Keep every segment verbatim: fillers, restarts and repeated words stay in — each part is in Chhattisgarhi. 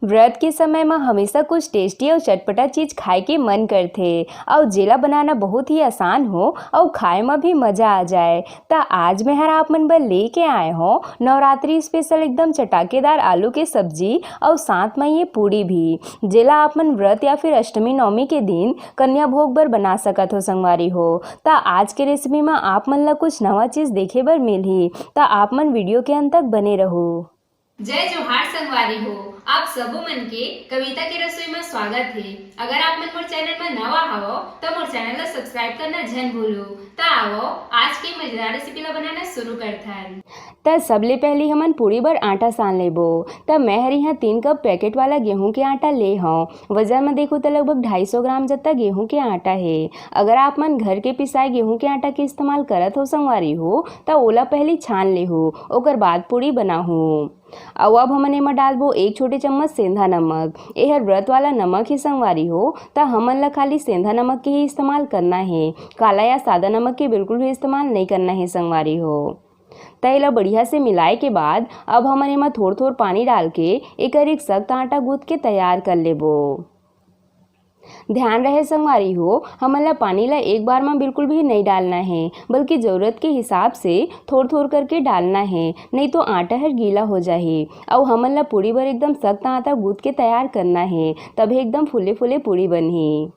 व्रत के समय म हमेशा कुछ टेस्टी अउ चटपटा चीज खाए के मन करथे, अउ जेला बनाना बहुत ही आसान हो अउ खाए म भी मजा आ जाए। त आज मैं हर आप मन बर लेके आए हों नवरात्रि स्पेशल एकदम चटाकेदार आलू के सब्जी अउ साथ म ये पूड़ी भी, जेला आप मन व्रत या फिर अष्टमी नवमी के दिन कन्या भोग बर बना सकत हो संगवारी हो। त आज के रेसिपी म आप मन ला कुछ नवा चीज देखे बर मिलही, त आप मन वीडियो के अंत तक बने रहू। जय जोहार संगवारी हो, आप सबो मन के कविता के रसोई म स्वागत हे। अगर आप मन मोर चैनल म नवा हवो, त मोर चैनल ला सब्सक्राइब करना झन भूलू। त आवो, आज के मजेदार रेसिपी ला बनाना शुरू करथन। त सबले पहली हमन पूड़ी बर आटा सान लेबो। त मैं हर इहाँ तीन कप पैकेट वाला गेहूं के आटा ले हौं। वजन म देखो त लगभग ढाई सौ ग्राम जत्ता गेहूं के आटा हे। अगर आप मन घर के पिसाए गेहूं के आटा के इस्तेमाल करत हो संगवारी हो, त ओला पहली छान लेहू, ओकर बाद पूड़ी बनाहू। अउ अब हमन एमा डालबो एक छोटे चम्मच सेंधा नमक। एहर व्रत वाला नमक ही संगवारी हो, त हमन ल खाली सेंधा नमक के ही इस्तेमाल करना हे, काला या सादा नमक के बिल्कुल भी इस्तेमाल नइ करना हे संगवारी हो। त एला बढ़िया से मिलाए के बाद अब हमन एमा थोर-थोर पानी डाल के एकर एक सख्त आटा गूंथ के तैयार कर लेबो। ध्यान रहे संगवारी हो, हमन ला पानी ला एक बार म बिल्कुल भी नइ डालना हे, बल्कि जरूरत के हिसाब से थोर-थोर करके डालना हे, नइ तो आटा हर गीला हो जाही। अउ हमन ला पूड़ी बर एकदम सख्त आटा गूंथ के तैयार करना हे, तभे एकदम फूले-फूले पूड़ी बनही।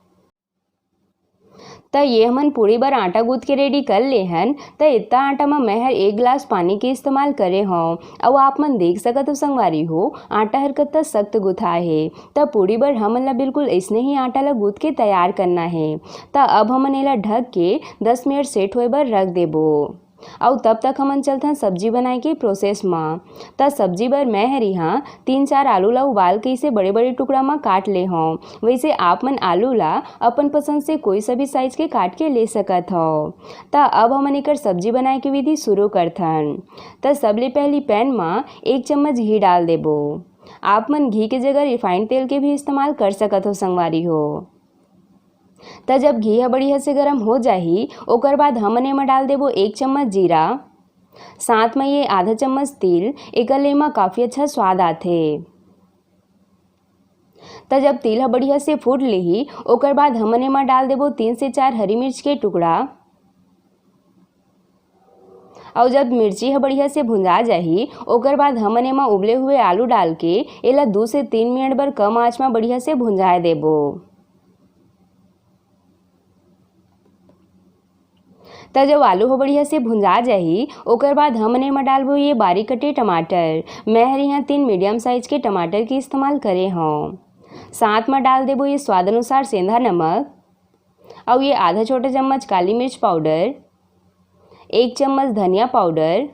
त ये हमन पूड़ी बर आटा गूंथ के रेडी कर ले हन। त इतना आटा म मैं हर एक गिलास पानी के इस्तेमाल करे हौं। अउ आप मन देख सकत हो संगवारी हो, आटा हर कत्ता सख्त गुथा हे। त पूड़ी बर हमन ला बिल्कुल अइसने ही आटा ला गूंथ के तैयार करना हे। त अब हमन एला ढक के दस मिनट सेट होए बर रख देबो। अउ तब तक हमन चलथन सब्जी बनाए के प्रोसेस म। त सब्जी बर मैं हर इहाँ तीन चार आलू ला उबाल के इसे बड़े-बड़े टुकड़ा म काट ले हौं। वइसे आप मन आलू ला अपन पसंद से कोई सा भी साइज के काट के ले सकत हव। त अब हमन एकर सब्जी बनाए के विधि शुरू करथन। त सबले पहली पैन म एक चम्मच घी डाल देबो। आप मन घी के जगह रिफाइंड तेल के भी इस्तेमाल कर सकत हो संगवारी हो। त जब घी ह बढ़िया से गरम हो जाही, ओकर बाद हमन एमा डाल देबो एक चम्मच जीरा, साथ म ये आधा चम्मच तिल, एकर ले एमा काफ़ी अच्छा स्वाद आथे। त जब तिल ह बढ़िया से फूट लेही, ओकर बाद हमन एमा डाल देबो तीन से चार हरी मिर्च के टुकड़ा। अउ जब मिर्ची ह बढ़िया से भुंजा जाही, ओकर बाद हमन एमा उबले हुए आलू डाल के एला दू से तीन मिनट बर कम आंच म बढ़िया से भुंजाए देबो। त जब आलू ह बढ़िया से भुंजा जाही, ओकर बाद हमन एमा डालबो ये बारीक कटे टमाटर। मैं हर इहाँ तीन मीडियम साइज के टमाटर के इस्तेमाल करे हौं। साथ म डाल देबो ये स्वाद अनुसार सेंधा नमक, अउ ये आधा छोटा चम्मच काली मिर्च पाउडर, एक चम्मच धनिया पाउडर,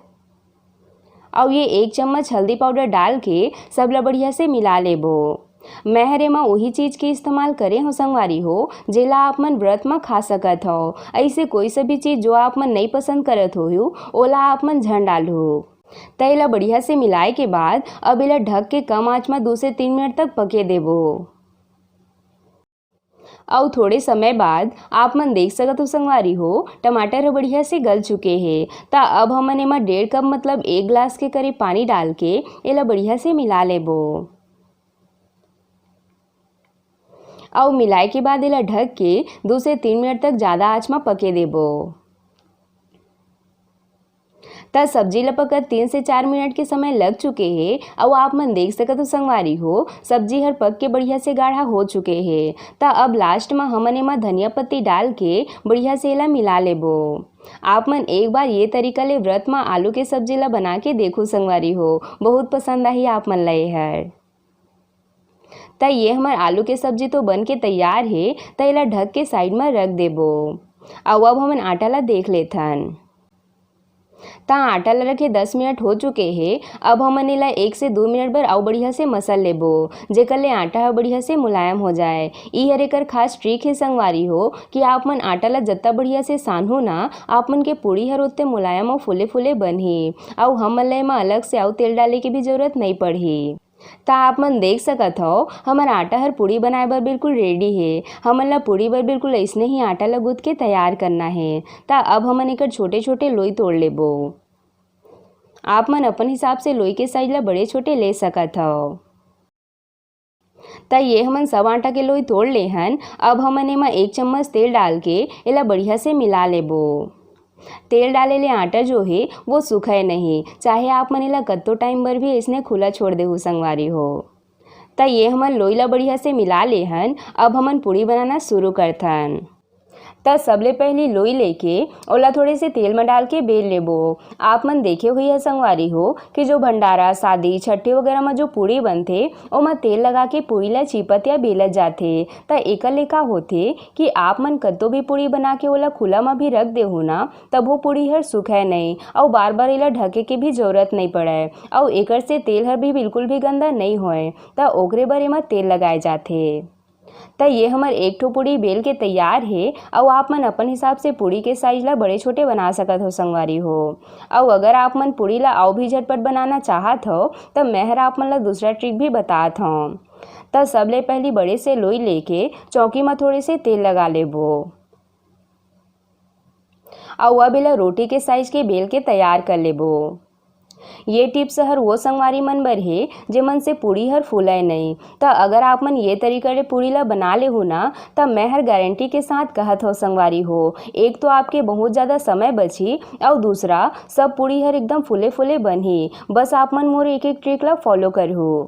अउ ये एक चम्मच हल्दी पाउडर डाल के सब ला बढ़िया से मिला लेबो। मैं हर एमा उही चीज के इस्तेमाल करे हौं संगवारी हो, जेला आप मन व्रत म खा सकत हव। अइसे कोई सा भी चीज जो आप मन नइ पसंद करत होहू, ओला आप मन झन डालहू। त एला बढ़िया से मिलाए के बाद अब एला ढक के कम आंच म दू से तीन मिनट तक पके देबो। अउ थोड़े समय बाद आप मन देख सकत हो संगवारी हो, टमाटर ह बढ़िया से गल चुके हे। त अब हमन एमा डेढ़ कप मतलब एक गिलास के करीब पानी डाल के एला बढ़िया से मिला लेबो। अउ मिलाए के बाद एला ढक के दू से तीन मिनट तक जादा आंच म पके देबो। त सब्जी ल पकत तीन से चार मिनट के समय लग चुके हे। अउ आप मन देख सकत हो संगवारी हो, सब्जी हर पक के बढ़िया से गाढ़ा हो चुके हे। त अब लास्ट म हमन एमा धनिया पत्ती डाल के बढ़िया से एला मिला लेबो। आप मन एक बार ये तरीका ले व्रत म आलू के सब्जी ल बना के देखू संगवारी हो, बहुत पसंद आही आप मन ल एहर। त ये हमर आलू के सब्जी तो बन के तैयार हे, त एला ढक के साइड म रख देबो। अउ अब हमन आटा ला देख लेथन। त आटा ला रखे दस मिनट हो चुके हे। अब हमन एला एक से दू मिनट बर अउ बढ़िया से मसल लेबो, जेकर ले आटा ह बढ़िया से मुलायम हो जाए। ई हर एकर खास ट्रिक हे संगवारी हो, कि आप मन आटा ला जत्ता बढ़िया से सानहू ना, आप मन के पूड़ी हर ओत्ते मुलायम अउ फूले फूले बनही। अउ हमन ला एमा अलग से अउ तेल डाले के भी जरूरत नइ पड़ही। त आप मन देख सकत हव, हमर आटा हर पूड़ी बनाए बर बिल्कुल रेडी हे। हमन ला पूड़ी बर बिल्कुल अइसने ही आटा ला गूंथ के तैयार करना हे। त अब हमन एकर छोटे-छोटे लोई तोड़ लेबो। आप मन अपन हिसाब से लोई के साइज ला बड़े-छोटे ले सकत हव। त ये हमन सब आटा के लोई तोड़ ले हन। अब हमन एमा एक चम्मच तेल डाल के एला बढ़िया से मिला लेबो। तेल डाले ले आटा जो हे वो सूखे नहीं, चाहे आप मन एला कत्तो टाइम बर भी इसने खुला छोड़ देहू संगवारी हो। त ये हमन लोई ला बढ़िया से मिला ले हन। अब हमन पूड़ी बनाना शुरू करथन। त सबले पहली लोई लेके ओला थोड़े से तेल में डाल के बेल लेबो। आप मन देखे हुई है संगवारी हो कि जो भंडारा, शादी, छट्ठी वगैरह में जो पूड़ी बनथे, ओमा तेल लगा के पूड़ी ला चीपत या बेलत जाथे। त एकर ले का होथे कि आप मन कत्तो भी पूड़ी बना के ओला खुला में भी रख देहू ना, तब वो पूड़ी हर सूखे नहीं, अउ बार बार एला ढके के भी जरूरत नहीं पड़े, अउ एकर से तेल हर भी बिल्कुल भी गंदा नहीं होए। त ओकरे बर एमा तेल लगाए जाथे। त ये हमर एक ठो पूड़ी बेल के तैयार हे, अउ आप मन अपन हिसाब से पूड़ी के साइज ला बड़े छोटे बना सकत हो संगवारी हो। अउ अगर आप मन पूड़ी ला अउ भी झटपट बनाना चाहत हो, त मैं हर आप मन ला दूसरा ट्रिक भी बतात हव। त सबले पहली बड़े से लोई लेके चौकी म थोड़े से तेल लगा लेबो। अउ अब एला रोटी के साइज के बेल के तैयार कर लेबो। ये टिप्स हर वो संगवारी मन बर हे, जेमन से पूड़ी हर फूलय नहीं। त अगर आप मन ये तरीका ले पूड़ी ला बना लेहू ना, त मैं हर गारंटी के साथ कहत हो संगवारी हो, एक तो आपके बहुत ज्यादा समय बची, अउ दूसरा सब पूड़ी हर एकदम फूले फूले बनही। बस आप मन मोर एक एक ट्रिक ला फॉलो करहू।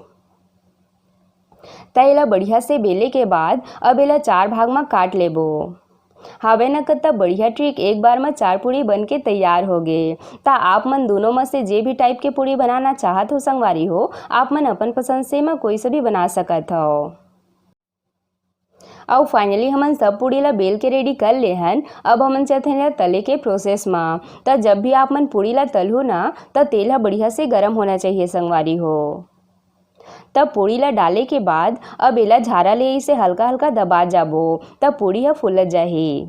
त एला बढ़िया से बेले के बाद अब एला चार भाग म काट लेबो। हावे न कत्ता बढ़िया ट्रिक, एक बार म चार पूड़ी बन के तैयार हो गे। त आप मन दोनों म से जे भी टाइप के पूड़ी बनाना चाहत हो संगवारी हो, आप मन अपन पसंद से म कोई से भी बना सकत हो। अउ फाइनली हमन सब पूड़ी ला बेल के रेडी कर ले हन। अब हमन चलथन एला तले के प्रोसेस म। त जब भी आप मन पूड़ी ला तलहू ना, त तेल ह बढ़िया से गरम होना चाहिए संगवारी हो। तब पूड़ी ला डाले के बाद अब एला झारा ले इसे हल्का हल्का दबा जाबो, तब पूड़ी ह फूलत जाही।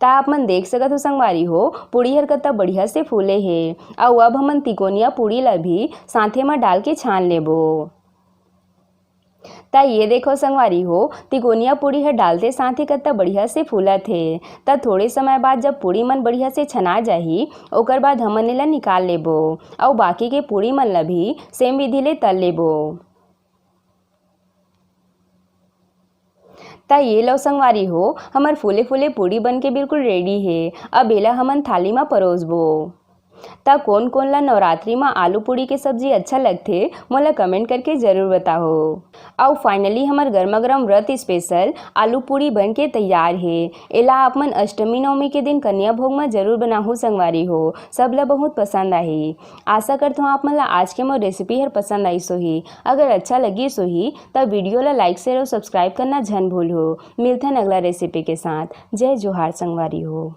त आप मन देख सकत हो संगवारी हो, पूड़ी हर कत्ता बढ़िया से फूले हे। अउ अब हमन तिकोनिया पूड़ी ला भी साथे म डाल के छान लेबो। त ये देखो संगवारी हो, तिकोनिया पूड़ी ह डालते साथ ही कत्ता बढ़िया से फूलत हे। त थोड़े समय बाद जब पूड़ी मन बढ़िया से छना जाही, ओकर बाद हमन एला निकाल लेबो अउ बाकी के पूड़ी मन ला भी सेम विधि ले तल लेबो। त ये लो संगवारी हो, हमर फूले फूले पूड़ी बन के बिल्कुल रेडी हे। अब एला हमन थाली म परोसबो। त कोन कोन ला नवरात्रि म आलू पूड़ी के सब्जी अच्छा लगथे, मोला कमेंट करके जरूर बताओ। अउ फाइनली हमर गरमा गरम व्रत स्पेशल आलू पूड़ी बन के तैयार हे। एला आप मन अष्टमी नवमी के दिन कन्या भोग म जरूर बनाहू संगवारी हो, सब ला बहुत पसंद आही। आशा करथों आप मन ला आज के मोर रेसिपी हर पसंद आइस होही। अगर अच्छा लगिस होही त वीडियो ला लाइक, शेयर अउ सब्सक्राइब करना झन भूलहू। मिलथन अगला रेसिपी के साथ। जय जोहार संगवारी हो।